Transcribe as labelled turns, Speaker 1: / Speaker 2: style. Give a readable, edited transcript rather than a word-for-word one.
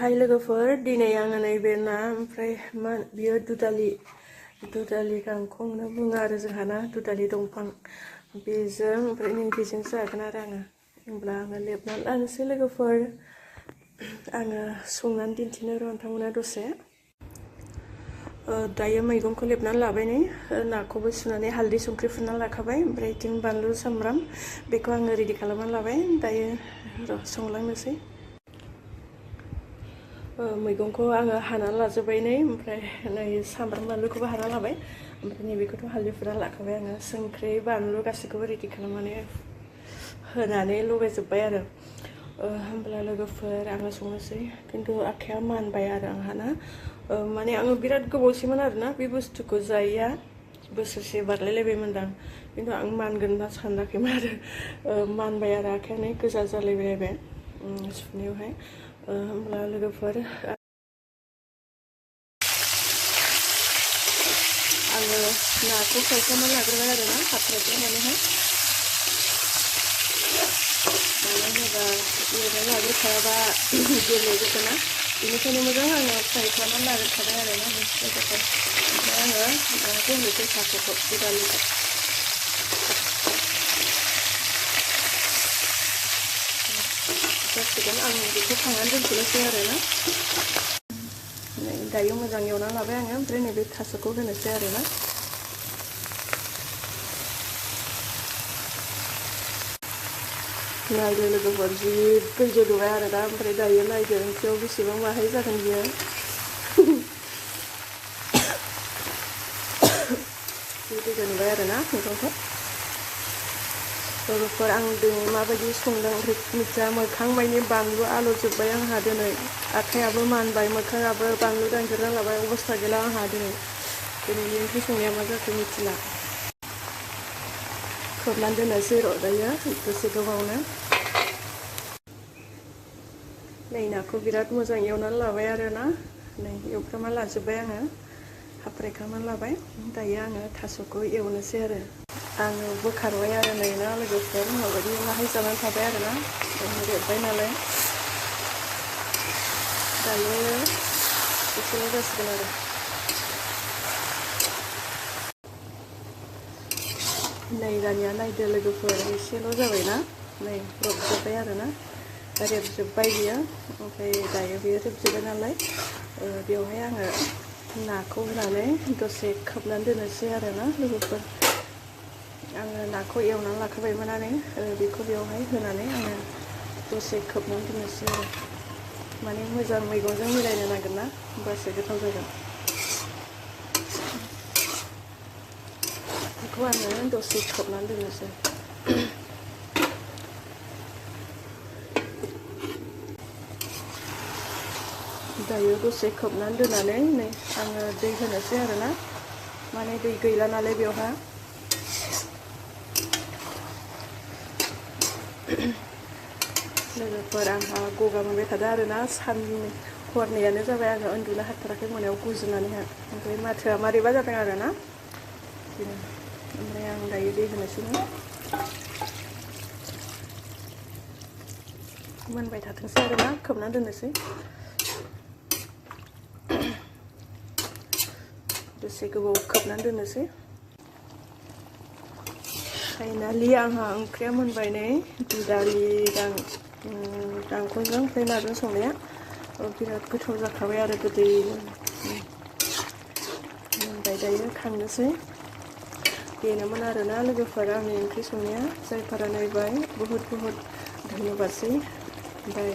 Speaker 1: हाय लोगोफोर दिनै आङो नैबे ना ओमफ्राय मा बियो दुदालि गांखं होनना बुङो आरो जोंहा ना दुदालि दंफां बेजों ओमफ्राय नै बेजों जागोन आरो आङो होमब्ला आङो लेबनानै लानोसै लोगोफोर आङो संनानै दिन्थिनो र' नोंथांमोना दसे दायो मैगंखौ लेबनानै लाबाय नै नाखौबो सुनानै हालदै संख्रि फुननानै लाखाबाय ओमफ्राय बिथिं बानलु सामब्राम बेखौ आङो रेडि खालामनानै लाबाय दायो र' संलांनोसै मैगंखौ आङो हानानै लाजोब्बाय नै ओमफ्राय नै सामब्राम बानलुखौबो हाना लाबाय ओमफ्राय नैबेखौथ' हालदै फुना लाखाबाय आङो संख्रि बानलु गासैखौबो रेडि खालामनानै होनानै लगायजोब्बाय आरो होमब्ला लोगोफोर आङो संनोसै खिन्थु आखाइया मानबाय आरो आंहा ना माने आङो बिराद गोबावसैमोन आरोना बे बुस्थुखौ जायैया बोसोरसे बारलायलायबायमोनदां खिन्थु आं मानगोन होनना सानाखैमोन आरो मानबाय आरो आखाइयानो गोजा जालायबाय सुनायावहाय होमब्ला लोगोफोर आङो नाखौ फ्राय खालामनानै लाग्रोबाय आरो ना हाबफ्रायखांनानैहाय मानो होनोबा एवनानै लाग्रोखायाबा गेब्लेजोबगोन ना बेनिखायनो मोजां आङो फ्राय खालामनानै लाग्रोखाबाय आरो ना लोगोफोर ओमफ्राय आङो नाखौ होनोसै साख'खौ दुदालिखौ जासिगोन आं बेखौ खांनानै दोनथ'नोसै आरो ना दायो मोजां एवनानै लाबाय आङो ओमफ्राय नैबे थास'खौ होनोसै आरो ना नायदो लोगोफोर जि दै गोदौबाय आरो दा ओमफ्राय दायो नायदो ओंख्रियाव बेसेबां माहाय जागोन बियो जि दै गोदौबाय आरो ना मैगंखौ लोगोफोर आं दिनै माबायदि संदों मिथिया मोखां मानि बानलु आलौजोब्बाय आंहा दिनै आखाइयाबो मानबाय मोखाङाबो बानलु दांदेरना लाबाय अबस्था गैला आंहा दिनैनि ओंख्रि संनाया मा जाखो मिथिला खोबनानै दोननोसै र' दायो दसे गोबावनो नै नाखौ बिराद मोजां एवनानै लाबाय आरो ना नै एवफ्रामना लाजोब्बाय आङो हाफ फ्राय खालामनानै लाबाय दायो आङो थास'खौ एवनोसै आरो आङो बोखारबाय आरो नै ना लोगोफोर माबायदि माहाय जानानै थाबाय आरो ना रेबबाय नालाय दायो एसेल' जासिगोन आरो नै दानिया नायदो लोगोफोर एसेल' जाबायना नै रबजोब्बाय आरो ना रेबजोब्बाय बियो ओमफ्राय दायो बियो रेबजोब्बाय नालाय बेवहाय आङो नाखौ होनानै दसे खोबनानै दोननोसै आरो ना लोगोफोर आङो नाखौ एवनानै लाखाबायमोनानो बेखौ बेवहाय होनानै आङो दसे खोबनानै दोननोसै आरो माने मोजां मैगंजों मिलायनो नांगोन ना होमबासो गोथाव जागोन बेखौ आङो दसे खोबनानै दोननोसै दायो दसे खोबनानै दोननानै नै आङो दै होनोसै आरो ना माने दै गैला नालाय बेवहा लोगोफोर आंहा गगा मोनबाय थादों आरो ना हरनैयानो जाबाय आङो उन्दुनो हाथाराखै मोनायाव गुजुनानैहाय ओमफ्राय माथोआ मारैबा जादों आरो ना बिदिनो ओमफ्राय आं दायो दै होनोसै मोनबाय थाथोंसै आरो ना खोबनानै दोननोसै दसे गोबाव खोबनानै दोननोसै फाइनालि आंहा ओंख्रिया मोनबाय नै दुदालि गांखंजों ओमफ्राय नाजों संनाया बिराद गोथाव जाखाबाय आरो गोदैनो मोनबाय दायो खांनोसै बेनोमोन आरोना लोगोफोर आंनि ओंख्रि संनाया जायफोरा नायबाय बुहुद धन्यबादसै बाय